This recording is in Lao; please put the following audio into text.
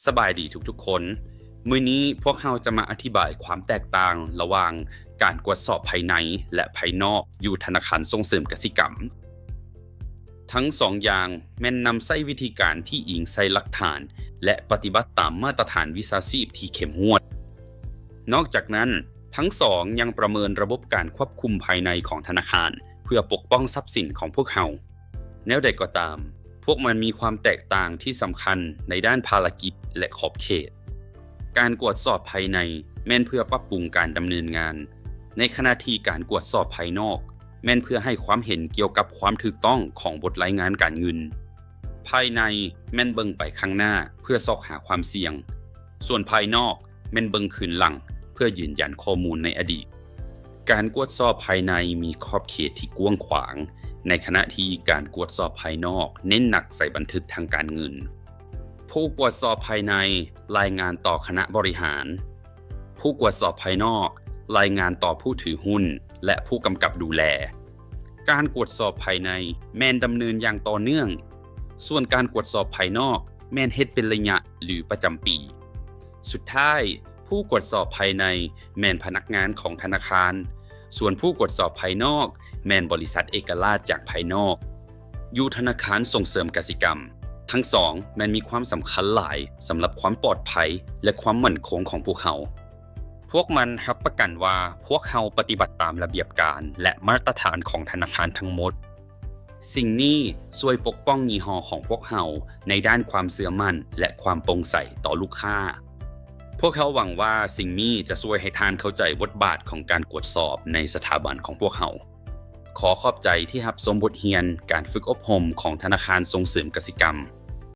ສະບາຍດີທຸກໆຄົນ. ມື້ນີ້ພວກເຮົາຈະມາອະທິບາຍຄວາມແຕກຕ່າງລະຫວ່າງການກວດສອບພາຍໃນ ແລະ ພາຍນອກຢູ່ທະນາຄານສົ່ງເສີມກະສິກຳ. ທັງສອງຢ່າງແມ່ນນຳໃຊ້ວິທີການທີ່ອີງໃສ່ຫຼັກຖານ ແລະ ປະຕິບັດຕາມມາດຕະຖານວິຊາຊີບທີ່ເຂັ້ມງວດ. ນອກຈາກນັ້ນ, ທັງສອງຍັງປະເມີນລະບົບການຄວບຄຸມພາຍໃນຂອງທະນາຄານ ເພື່ອປົກປ້ອງຊັບສິນຂອງພວກເຮົາ. ແນວໃດກໍຕາມ, ພວກມັນມີຄວາມແຕກຕ່າງທີ່ສຳຄັນໃນດ້ານພາລະກິດ ແລະ ຂອບເຂດ. ການກວດສອບພາຍໃນແມ່ນເພື່ອປັບປຸງການດຳເນີນງານ, ໃນຂະນະທີ່ການກວດສອບພາຍນອກແມ່ນເພື່ອໃຫ້ຄວາມເຫັນກ່ຽວກັບຄວາມຖືກຕ້ອງຂອງບົດລາຍງານການເງິນ. ພາຍໃນແມ່ນເບິ່ງໄປຂ້າງໜ້າເພື່ອຊອກຫາຄວາມສ່ຽງ, ສ່ວນພາຍນອກແມ່ນເບິ່ງຄືນຫຼັງເພື່ອຢືນຢັນຂໍ້ມູນໃນອະດີດ. ການກວດສອບພາຍໃນມີຂອບເຂດທີ່ກວ້າງຂວາງ, ໃນຂະນະທີ່ການກວດສອບພາຍນອກເນັ້ນໜັກໃສ່ບັນທຶກທາງການເງິນ. ຜູ້ກວດສອບພາຍໃນລາຍງານຕໍ່ຄະນະບໍລິຫານ, ຜູ້ກວດສອບພາຍນອກລາຍງານຕໍ່ຜູ້ຖືຫຸ້ນ ແລະ ຜູ້ກຳກັບດູແລ. ການກວດສອບພາຍໃນແມ່ນດຳເນີນຢ່າງຕໍ່ເນື່ອງ, ສ່ວນການກວດສອບພາຍນອກແມ່ນເຮັດເປັນໄລຍະ ຫຼື ປະຈຳປີ. ສຸດທ້າຍ, ຜູ້ກວດສອບພາຍໃນແມ່ນພະນັກງານຂອງທະນາຄານ, ສ່ວນຜູ້ກວດສອບພາຍນອກແມ່ນບໍລິສັດເອກະລາດຈາກພາຍນອກ. ຢູ່ທະນາຄານສົ່ງເສີມກະສິກຳ, ທັງສອງແມ່ນມີຄວາມສຳຄັນຫຼາຍສຳລັບຄວາມປອດໄພ ແລະ ຄວາມໝັ້ນຄົງຂອງພວກເຮົາ. ພວກມັນຮັບປະກັນວ່າພວກເຮົາປະຕິບັດຕາມລະບຽບການ ແລະ ມາດຕະຖານຂອງທະນາຄານທັງໝົດ. ສິ່ງນີ້ຊ່ວຍປົກປ້ອງຍີ່ຫໍ້ຂອງພວກເຮົາໃນດ້ານຄວາມເຊື່ອໝັ້ນ ແລະ ຄວາມໂປ່ງໃສຕໍ່ລູກຄ້າ. ພວກເຮົາຫວັງວ່າສິ່ງນີ້ຈະຊ່ວຍໃຫ້ທ່ານເຂົ້າໃຈບົດບາດຂອງການກວດສອບໃນສະຖາບັນຂອງພວກເຮົາ. ຂໍຂອບໃຈທີ່ຮັບຊົມບົດຮຽນການຝຶກອົບຮົມຂອງທະນາຄານສົ່ງເສີມກະສິກຳ.